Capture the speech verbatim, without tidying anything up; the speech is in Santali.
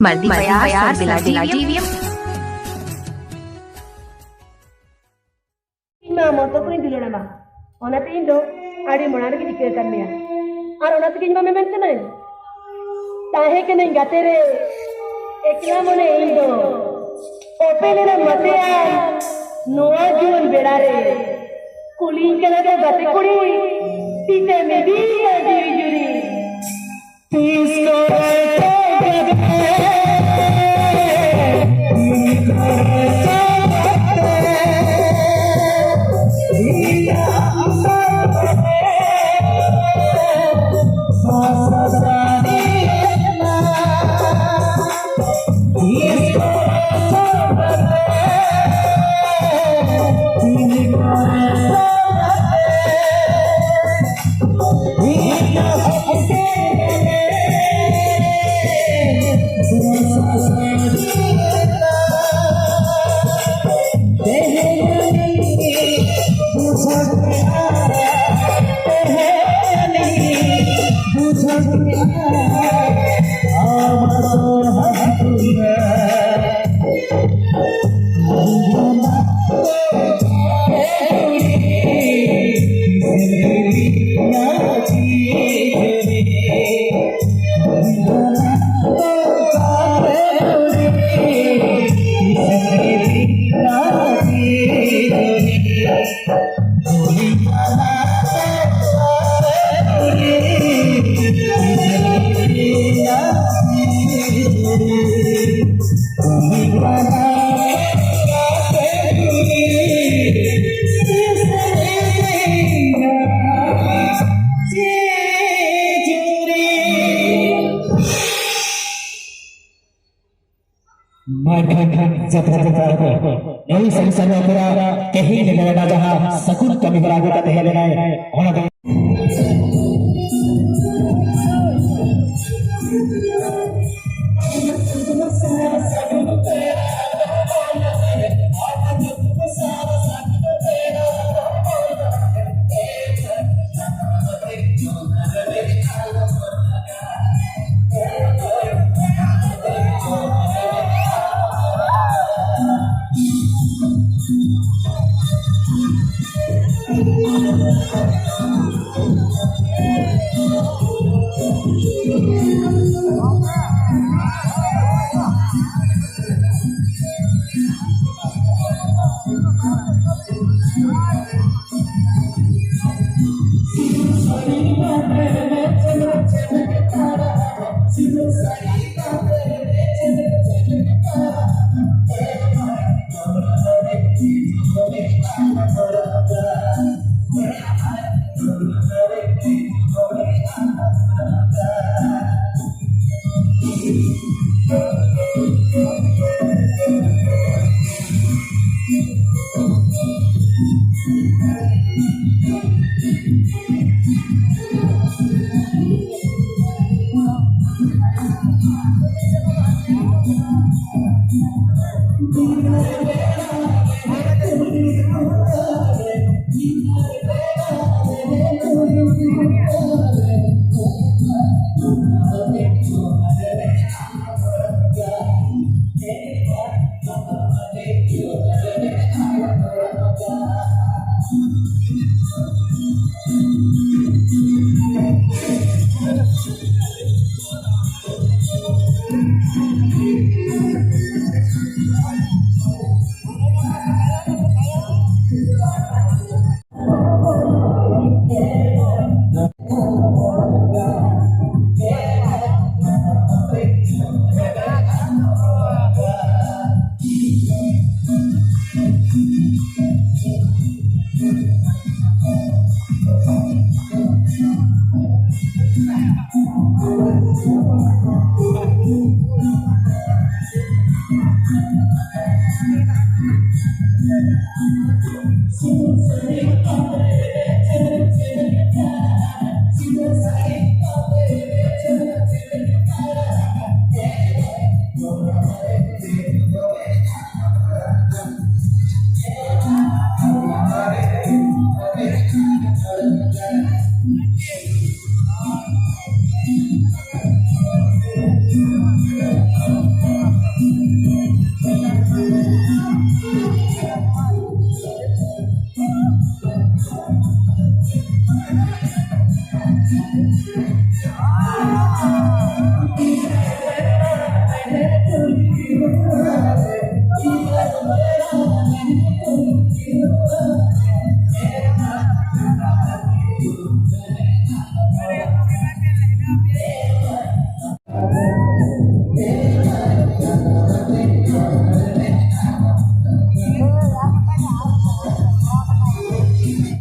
ᱢᱟᱨᱰᱤ ᱵᱟᱭᱟᱨ ᱥᱟᱨᱵᱤᱞᱟ ᱴᱤᱵᱷᱤ᱾ ᱤᱧ ᱢᱟ ᱢᱚᱛᱚ ᱠᱚᱧ ᱫᱩᱞᱟᱹᱲ ᱟᱢᱟ, ᱚᱱᱟᱛᱮ ᱤᱧ ᱫᱚ ᱟᱹᱰᱤ ᱢᱟᱲᱟᱝ ᱨᱮᱜᱮ ᱴᱷᱤᱠᱟᱹ ᱟᱠᱟᱫ ᱢᱮᱭᱟ᱾ ᱟᱨ ᱚᱱᱟ ᱛᱮᱜᱮ ᱤᱧ ᱢᱟ ᱢᱮᱢᱮᱱ ᱠᱟᱹᱱᱟᱹᱧ, ᱛᱟᱦᱮᱸ ᱠᱟᱹᱱᱟᱹᱧ ᱜᱟᱛᱮ ᱨᱮ ᱮᱠᱞᱟ ᱢᱚᱱᱮ ᱤᱧ ᱫᱚ᱾ ᱚᱯᱮ ᱞᱮᱱᱟ ᱢᱟᱛᱮᱭᱟ ᱱᱚᱣᱟ ᱡᱩᱣᱟᱹᱱ ᱵᱮᱲᱟ ᱨᱮ, ᱠᱩᱞᱤᱧ ᱠᱟᱱᱟ ᱠᱚ ᱜᱟᱛᱮ ᱠᱩᱲᱤ, ᱛᱤᱛᱮᱢ ᱤᱫᱤᱭᱟ ᱡᱤᱣᱤ ᱡᱩᱨᱤ᱾ ᱛᱤᱥ ᱠᱚᱨᱮ ᱪᱚ ᱜᱟᱛᱮ ᱢᱟᱹᱭ ᱵᱟᱹᱵᱩ, ᱡᱟᱛᱨᱟ ᱡᱟᱛᱨᱟ ᱨᱮ ᱱᱩᱭ ᱥᱟᱹᱨᱤ ᱥᱟᱹᱨᱤ ᱟᱛᱳ ᱨᱮ ᱛᱮᱦᱮᱧ ᱞᱮᱠᱟ ᱨᱮᱱᱟᱜ ᱡᱟᱦᱟᱸ ᱥᱟᱹᱜᱩᱱ ᱠᱟᱹᱢᱤ ᱦᱚᱨᱟ ᱟᱹᱜᱩ ᱠᱟᱛᱮ ᱦᱮᱡ ᱞᱮᱱᱟᱭ, ᱚᱱᱟ ᱫᱚ